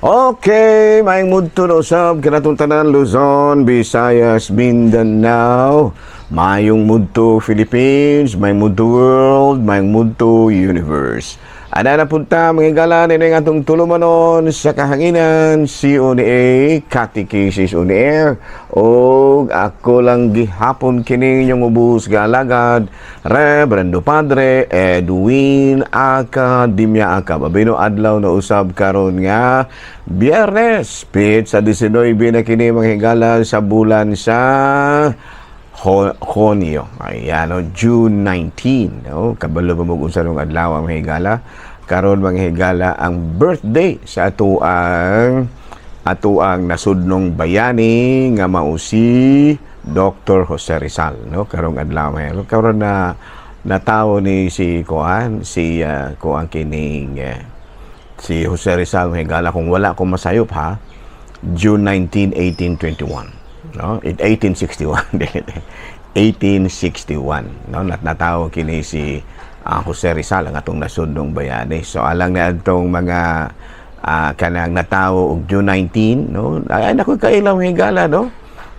Okay, maayong mudto na usab kanatong tanan, Luzon, Visayas, Mindanao. Maayong mudto Philippines, maayong mudto world, maayong mudto universe. Ana na punta mga higala ni atong tulumanon sa kahanginan, CONA Catechesis on Air, og ako lang gihapon kini inyong ubos gaalagad, Reverendo Padre Edwin Academia Acab. Abino adlaw na usab karon nga Biyernes, petsa 19 na kini, mga higala, sa bulan sa Honyo. Ayan, no, June 19. No? Kabalo ba mo kung sa adlaw ang mga higala? Karon, mga higala, ang birthday sa ato ang nasudnong bayani nga mao si Dr. Jose Rizal, no? Karong adlaw, mga karon na natawo ni si kuan si kuan kining si Jose Rizal, mga higala, kung wala akong masayop ha, June 19, 1821, no? 1861, 1861, no? Natawo kini si Jose Rizal, ang atong nasudnong bayani. So alang na atong mga kanang natawo og June 19, no, ay nako, kaila, mga higala, no,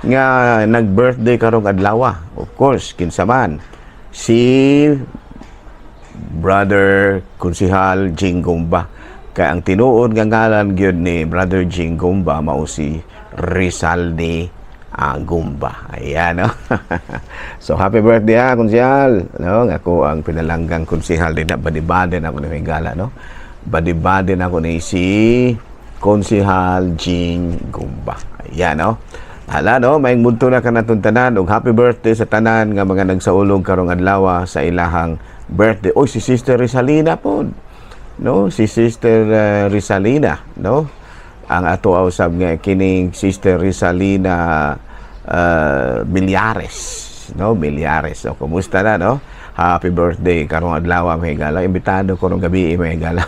nga nag-birthday karong adlaw. Of course, kinsa man, si Brother Konsihal Jing Gumba, kay ang tinuod nga ngalan gyud ni Brother Jing Gumba mao si Rizalde Gumba. Ayan, no? So happy birthday ha, konsihal. No, nga ako ang pinalanggang konsihal din na badi-badi na ako ni higala, no? Badi-badi na ako ni si Konsihal Jing Gumba. Ayan, no? Hala, no, maayong mudto na kanatong tanan ug happy birthday sa tanan nga mga nagsaulog karong adlaw sa ilahang birthday. Oy, si Sister Rizalina pod. No, si Sister Rizalina, no? Ang ato usab nga kining Sister Rizalina Millares, no? Millares. So, kumusta na, no? Happy birthday karong adlaw, mga higala. Imbitado ko rong gabi, mga higala,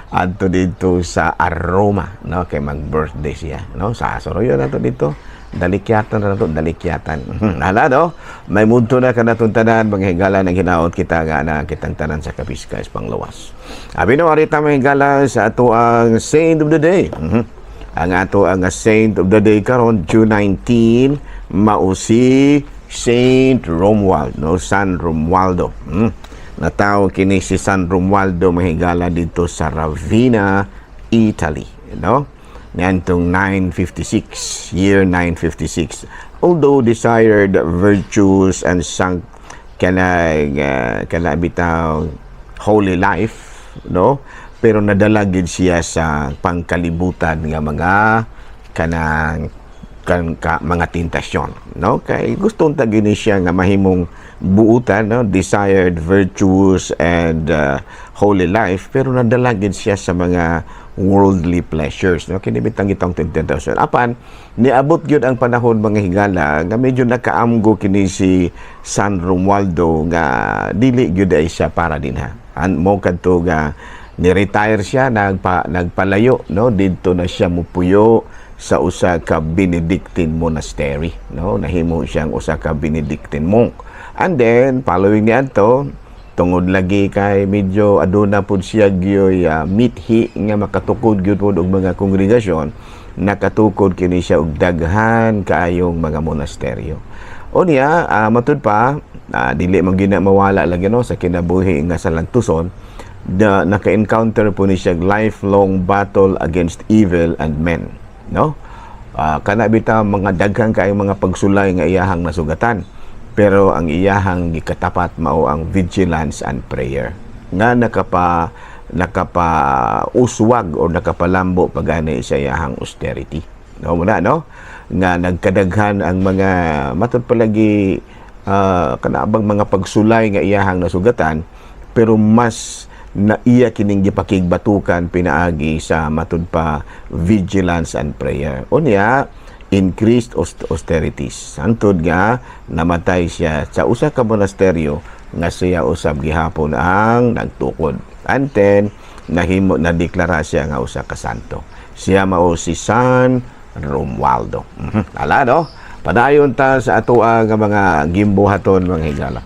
adto dito sa Aroma, no, kay mag-birthday siya, no? Sa Soroyo na to dito. Dalikyatan na to, dalikyatan. Hala, no? May mudto na kanatong tanan, mga higala, ng hinaot kita nga na kitang tanan sa kapiskay panglawas. Abi no, arita, mga higala, sa ato ang saint of the day. Ang ato ang saint of the day karon June 19 mao si Saint Romuald, no, San Romualdo. Natawo kini si San Romualdo, mga higala, dito sa Ravenna, Italy, no? Niadtong 956, year 956. Although desired virtues and sank kanang kana bitaw holy life, no? Pero nadala gid siya sa pangkalibutan nga mga kanang kan ka, mga tentasyon, no, kay gusto unta gini siya nga mahimong buutan, no, desired virtues and holy life, pero nadala gid siya sa mga worldly pleasures, no? Kini bitang itong temptation. Apan niabot gyud ang panahon, mga higala, nga medyo nakaamgo kini si San Romualdo nga dili gyud ay siya para dinha. An mo kadto nga ni-retire siya, nagpalayo, no? Didto na siya mupuyo sa usa ka Benedictine monastery, no? Nahimo siyang usa ka Benedictine monk. And then following niadto, tungod lagi kay medyo aduna pud siya gyoy mithi nga makatukod gyud pod og mga kongregasyon, nakatukod kini siya og daghan kaayong mga monasteryo. Unya, matud pa, dili man gina mawala lagi, no, sa kinabuhi nga sa lantuson, na naka-encounter po ni siya lifelong battle against evil and men, no? Kana bitaw mga daghan kaayong mga pagsulay nga iyahang nasugatan, pero ang iyahang gikatapat mao ang vigilance and prayer nga nakapa uswag o nakapalambo pagani sa iyahang austerity, no? Muna, no, nga nagkadaghan ang mga matud palagi kanabang mga pagsulay nga iyahang nasugatan, pero mas na iya kining gipakigbatukan pinaagi sa matud pa vigilance and prayer. Unya increased austerities hangtod nga namatay siya sa usa ka monasteryo nga siya usab gihapon ang nagtukod. And then nahimo, nadeklara siya nga usa ka santo. Siya mao si San Romualdo. Ala, no, padayon ta sa ato ang mga gimbuhaton, mga higala.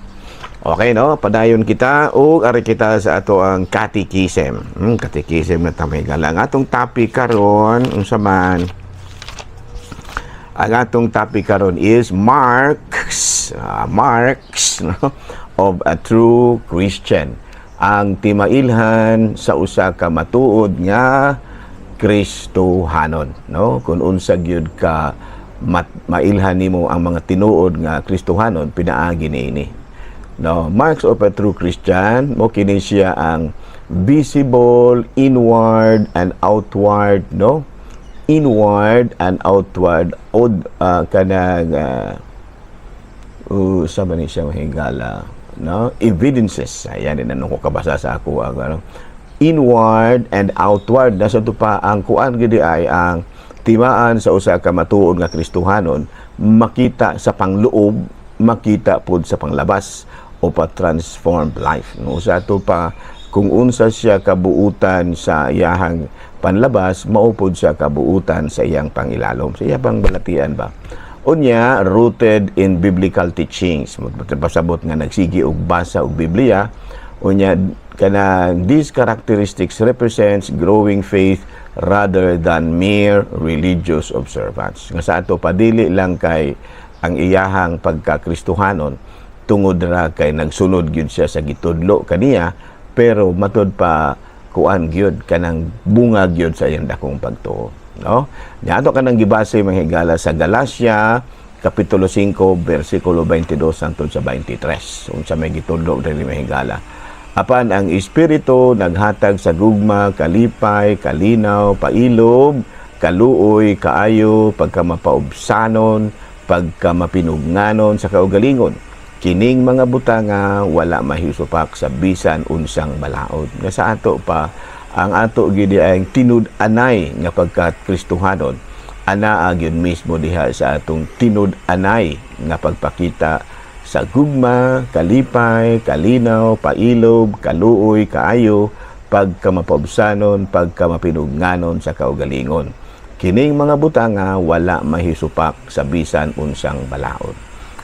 Okay, no? Padayon kita ug ari kita sa ato ang catechism. Catechism na ta, mga higala. Ang atong topic karon unsa man? Ang atong topic karon is marks, no, of a true Christian. Ang timailhan sa usa ka matuod nga Kristohanon, no? Kung unsa gyud ka mailhan nimo ang mga tinuod nga Kristohanon pinaagi niini. No, marks of a true Christian, mo kini siya ang visible inward and outward, no? Inward and outward od kanang sa ba ni siya, mahigala, no? Evidences. Ayan din ko kabasa sa ako ang ano. Inward and outward. Nasa to pa ang kuan gidi ay ang timaan sa usa ka matuod nga Kristohanon, makita sa pangloob, makita pod sa panglabas o pa transformed life, no? Sa ato pa, kung unsa siya kabuutan sa iyahang panlabas, mao pod siya kabuutan sa iyang pangilalom, sa iyang balatian ba. Unya, rooted in biblical teachings, pasabot nga nagsigi og basa og Biblia. Unya, kana these characteristics represents growing faith rather than mere religious observance, nga sa ato padili lang kay ang iyahang pagkakristohanon tungod ra kay nagsunod gyud siya sa gitudlo kaniya, pero matud pa kuan gyud, kanang bunga gyud sa iyang dakong pagtuo, no? Nya ato kanang gibase, mga higala, sa Galatia kapitulo 5 bersikulo 22 hangtod sa 23, unsa may gitudlo diri, mga higala. Apan ang Espiritu naghatag sa gugma, kalipay, kalinaw, pailob, kaluoy, kaayo, pagkamapaubsanon, pagkamapinugnganon sa kaugalingon. Kining mga butanga wala mahisupak sa bisan unsang balaod. Nga sa ato pa, ang ato gidi ay tinud-anay nga pagka-Kristohanon anaa gyud mismo diha sa atong tinud-anay nga pagpakita sa gugma, kalipay, kalinaw, pailob, kaluoy, kaayo, pagkamapaubsanon, pagkamapinugnganon sa kaugalingon. Kining mga butanga wala mahisupak sa bisan unsang balaod.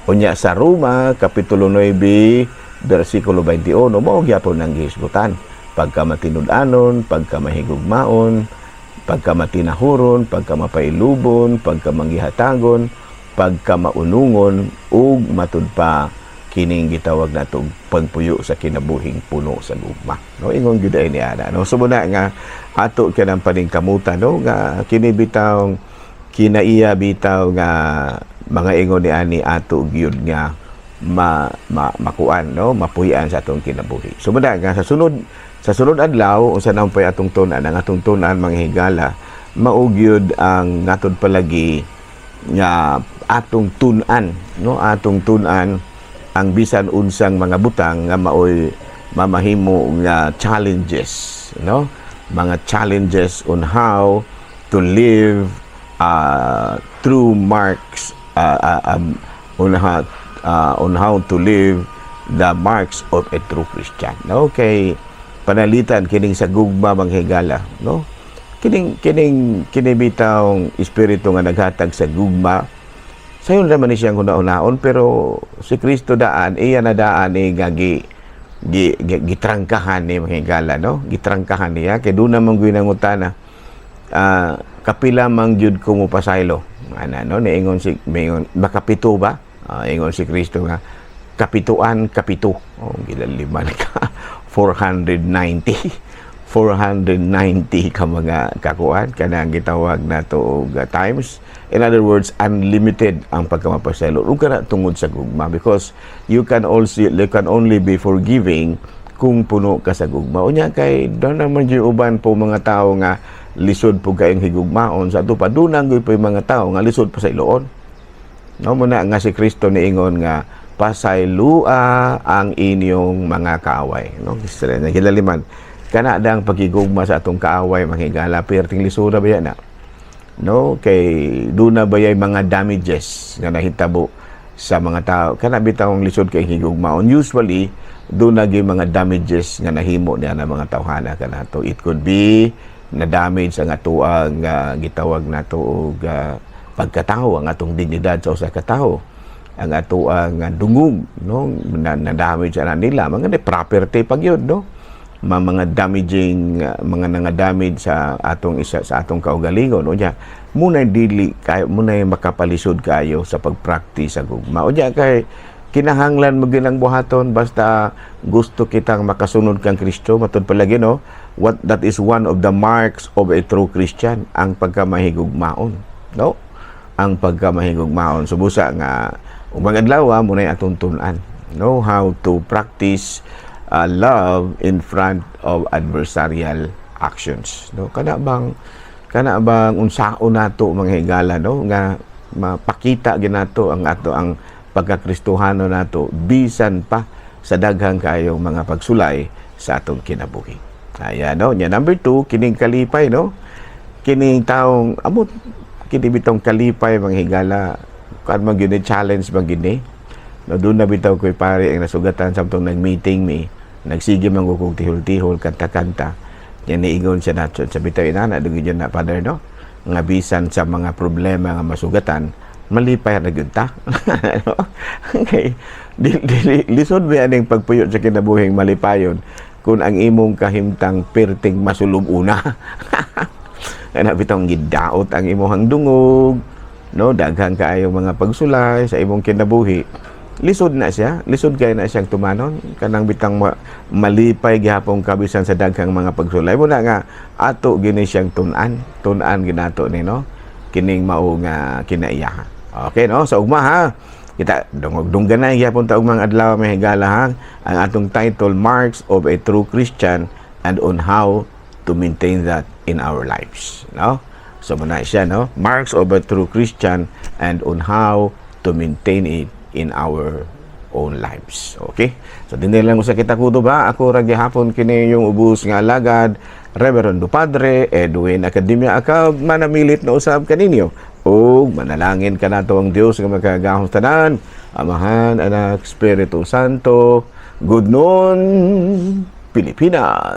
Unya sa Roma kapitulo 9 bersikulo 21, mao gyapon ang gihisgutan. Pagkamatinud-anon, pagkamahigugmaon, pagkamatinahuron, pagkamapailubon, pagkamangihatagon, pagkamaunungon ug matud pa kining gitawag nato pagpuyo sa kinabuhing puno sa gugma. No, ingon gyud ay ni ana. No, so muna nga ato kanang paningkamutan, no, nga kini bitaw, kinaiya bitaw nga mga ingon ni ani ato gyud nga ma, ma makuan, no, mapuy-an sa atong kinabuhi. So muna nga sa sunod adlaw, unsa nang pay atong tun-an? Ang atong tun-an, mga higala, mao gyud ang ngatod palagi nga atong tun-an, no, atong tun-an ang bisan unsang mga butang nga maoy mamahimo nga challenges, no, mga challenges on how to live true marks on how to live the marks of a true Christian, no? Kay panalitan kining sa gugma, mga higala, no, kining kining kini bitawng espiritu nga naghatag sa gugma, sayon naman ni siyang huna-hunaon, pero si Kristo daan iya na daan ni nga gi, gi, gi gitrangkahan ni, mga higala, no? Gitrangkahan niya kay doon naman gyud nangutana, "Kapila man gyud ko mo pasaylo?" Ana, no? Niingon si mingon, "Makapito ba?" Ingon si Kristo nga kapituan kapito. Oh, gilaliman ka, 490 490 ka mga kakuan, kanang gitawag nato og times. In other words, unlimited ang pagkamapasaylo ug kana tungod sa gugma, because you can only be forgiving kung puno ka sa gugma. Unya kay doon naman yung uban po mga tao nga lisod po kayong higugmaon, sa ato pa doon po yung mga tao nga lisod pasayloon, no? Muna nga si Kristo niingon nga pasaylua ang inyong mga kaaway, no? Gilaliman kana dang pagigugma sa atong kaaway, mga higala, perting lisura ba na, no? Kay duna ba yay mga damages nga nahitabo sa mga tao kana bitawng lisod kay higugmaon? Usually duna gyud mga damages nga nahimo niya na mga tawhana kanato. It could be na damage ang atoang gitawag nato og pagkatao, ang atong dignidad sa usa ka tawo. Ang ato ang dungog, no, na damage ana nila mga di property pag yun, no, mga damaging mga nga damage sa atong isa sa atong kaugalingon, no. Unya muna dili kay muna makapalisod kayo sa pagpractice sa gugma. Unya kay kinahanglan mo ginang buhaton basta gusto kitang makasunod kang Kristo. Matud palagi, no, what that is one of the marks of a true Christian, ang pagkamahigugmaon, no, ang pagkamahigugmaon. So busa nga umang adlaw mo na atong tun-an, no, how to practice love in front of adversarial actions, no. Kana bang unsaon nato, mga higala, no, nga mapakita ginato ang ato ang pagkakristohano nato bisan pa sa daghang kayong mga pagsulay sa atong kinabuhi. Ayan, no. Nya number 2, kining kalipay, no. Kining taong amot kini bitong kalipay, mga higala, kan man gyud ni challenge man gini, no. Doon na bitaw ko'y pare ang nasugatan samtong nag-meeting mi, nagsige man ko kog tihol-tihol, kanta-kanta. Yan, niingon siya nato sa bitaw inana dugay na, Father, no, nga bisan sa mga problema nga masugatan, malipay ra gyud ta, no? Okay, di, lisod ba aning pagpuyo sa kinabuhing malipayon kung ang imong kahimtang perting masulub-una? Ana bitong gidaot ang imong dungog, no, daghan kaayo mga pagsulay sa imong kinabuhi. Lisod na siya, lisod kay na siyang tumanon kanang bitang malipay gihapon ka bisan sa daghang mga pagsulay mo na nga ato gini siyang tun-an, tun-an ginato ni, no, kining mao nga kinaiyahan. Okay, no? Sa ugma ha, kita dungog dungganay gyapon ta ugmang adlaw, may higala ha. Ang atong title, Marks of a True Christian and on How to Maintain That in Our Lives, no? So muna siya, no, Marks of a True Christian and on How to Maintain It in Our Own Lives. Okay? So dinhi lang sa kita kutob ha. Ako ra gihapon kini yung ubos nga alagad, Reverendo Padre Edwin Academia Acab, manamilit na usab kaninyo. Ug manalangin kanato ang Dios nga makagagahom tanan, Amahan, Anak, Espiritu Santo. Good noon, Pilipinas.